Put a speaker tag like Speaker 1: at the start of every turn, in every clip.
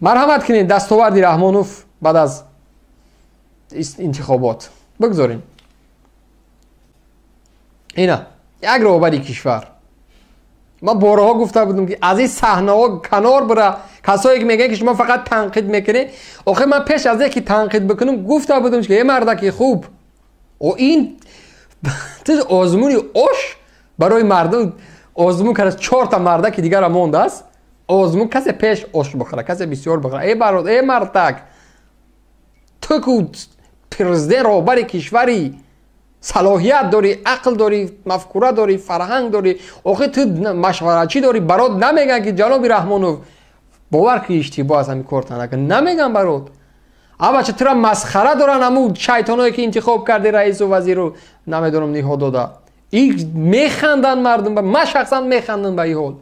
Speaker 1: Марҳамат кунед, дастоварди Раҳмонов баъд аз интихобот бигзорем. Ина як роҳбари кишвар. Ман борҳо гуфта будам, ки аз ин саҳнаҳо канор бира. Касое ки мегӯянд, ки шумо фақат танқид мекунед, охир ман пеш аз ки танқид бикунам гуфта будам, ки э мардаки хуб, о ин озмуни ош барои мардум озмун кард, чорта мардаки дигара мондааст. Озмун касе пеш ош бихӯра, касе бисёр бихӯра. Э барод, э мардак, ту ку президент, роҳбари кишварӣ, салоҳият дорӣ, ақл дорӣ, мафкура дорӣ, фарҳанг дорӣ, охир ту машваратчӣ дорӣ. Барод намегӯянд, ки ҷаноби Раҳмонов, бовар ки иштибоҳ аст, ҳамин корта накун, намегӯянд барод. Абача тура масхара доранд ҳамун шайтоное, ки интихоб карди раису вазиру намедонам ниҳод дода. И механданд мардум, ман шахсан механдам ба ин ҳол.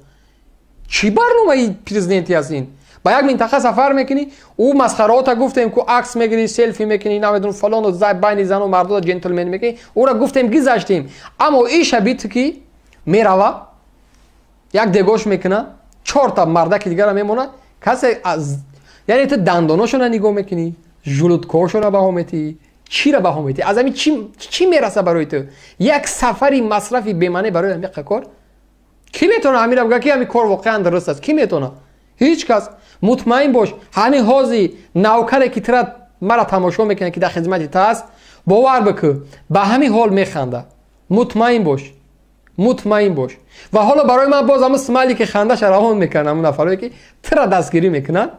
Speaker 1: Чӣ барномаи президентӣ аст ин? Ба як минтақа сафар мекунӣ, ӯ масхараота гуфтем ку, акс мегирӣ, селфи мекунӣ, намедонам фалону байни зану мардода ҷентлмен мекунӣ, ӯра гуфтем, гизаштем. Аммо иша биту ки мерава, як дегош мекуна, чорта мардаки дигара мемонад, касе яъне ту дандоношона нигоҳ мекунӣ, жулудкошона баҳо метиҳӣ, чира баҳо метиҳӣ? Аз ҳамин чӣ мераса барои ту? Як сафари масрафи бемаъне барои ҳамин кор? Кӣ метавона ҳамира бигӯяд, ки ҳамин кор воқеан дуруст аст? Кӣ метавона? Ҳеҷ кас. Мутмаин бош, ҳамин ҳози навкаре, ки тура мара тамошо мекунад, ки дар хизмати ту аст, бовар бикӯ, ба ҳамин ҳол механда. Мутмаин бош, мутмаин бош. Ва ҳоло барои ман боз ҳамун смайли ки хандаша равон мекунанд, ҳамун нафарое ки тура дастгирӣ мекунанд,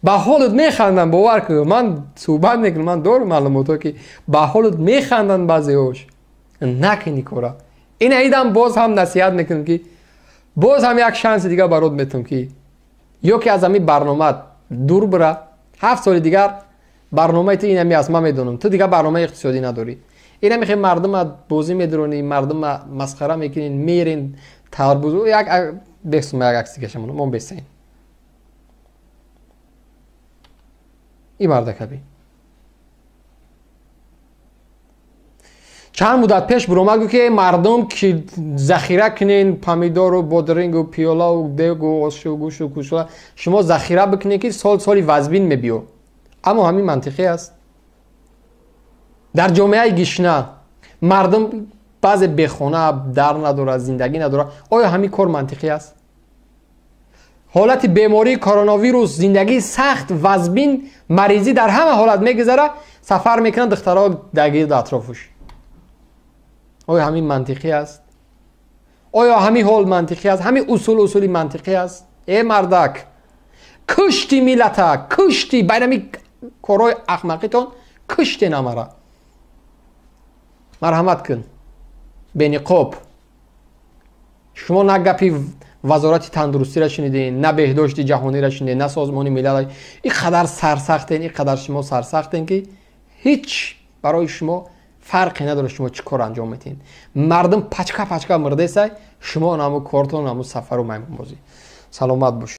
Speaker 1: ба ҳолат механданд. Бовар кӯ, ман суҳбат мекунам, ман дорам маълумотҳо, ки ба ҳолат механданд баъзеҳош. Накунӣ кора. Ина идам боз ҳам насиҳат мекунам, ки боз ҳам як шанси дигар барот метавам, ки ё ки аз ҳамин барнома дур бира. 7 соли дигар барномаи ту инами аст, ман медонам, ту дигар барномаи иқтисодӣ надорӣ. Ина мехоҳи мардума бозӣ медуронӣ, мардума масхара мекунӣ, мерен тарбуз як бесум як акси кашамон мон бесен. Ин мардакаби чанд муддат пеш буромад, гуфт, ки мардум ки захира кунен помидору бодрингу пиёлаву дегу ошу гӯшу кушла, шумо захира бикунед, ки сол соли вазбин мебиё. Аммо ҳамин мантиқӣ аст? Дар ҷомеаи гишна мардум баъзе бехона, дар надорад, зиндагӣ надорад. Оё ҳамин кор мантиқӣ аст? Ҳолати бемории коронавирус, зиндагии сахт, вазбин, маризӣ дар ҳама ҳолат мегузарад, сафар мекунанд духтаро дар гирду атрофуш. Оё ҳамин мантиқӣ аст? Оё ҳамин ҳол мантиқӣ аст? Ҳамин усул усули мантиқӣ аст? Э мардак, кушти миллата, кушти байнами корҳои ахмақитон, куште намара. Марҳамат кун, бениқоб. Шумо на гапи вазорати тандурустиро шунидем, на беҳдошти ҷаҳониро шунидем, на созмони милал. Ин қадар сарсахтен, ин қадар шумо сарсахтен, ки ҳеҷ барои шумо фарқе надорад, шумо чӣ кор анҷом медиҳед. Мардум пачка пачка мурдесай, шумо наму кортон, наму сафару маймунбозӣ. Саломат бошед.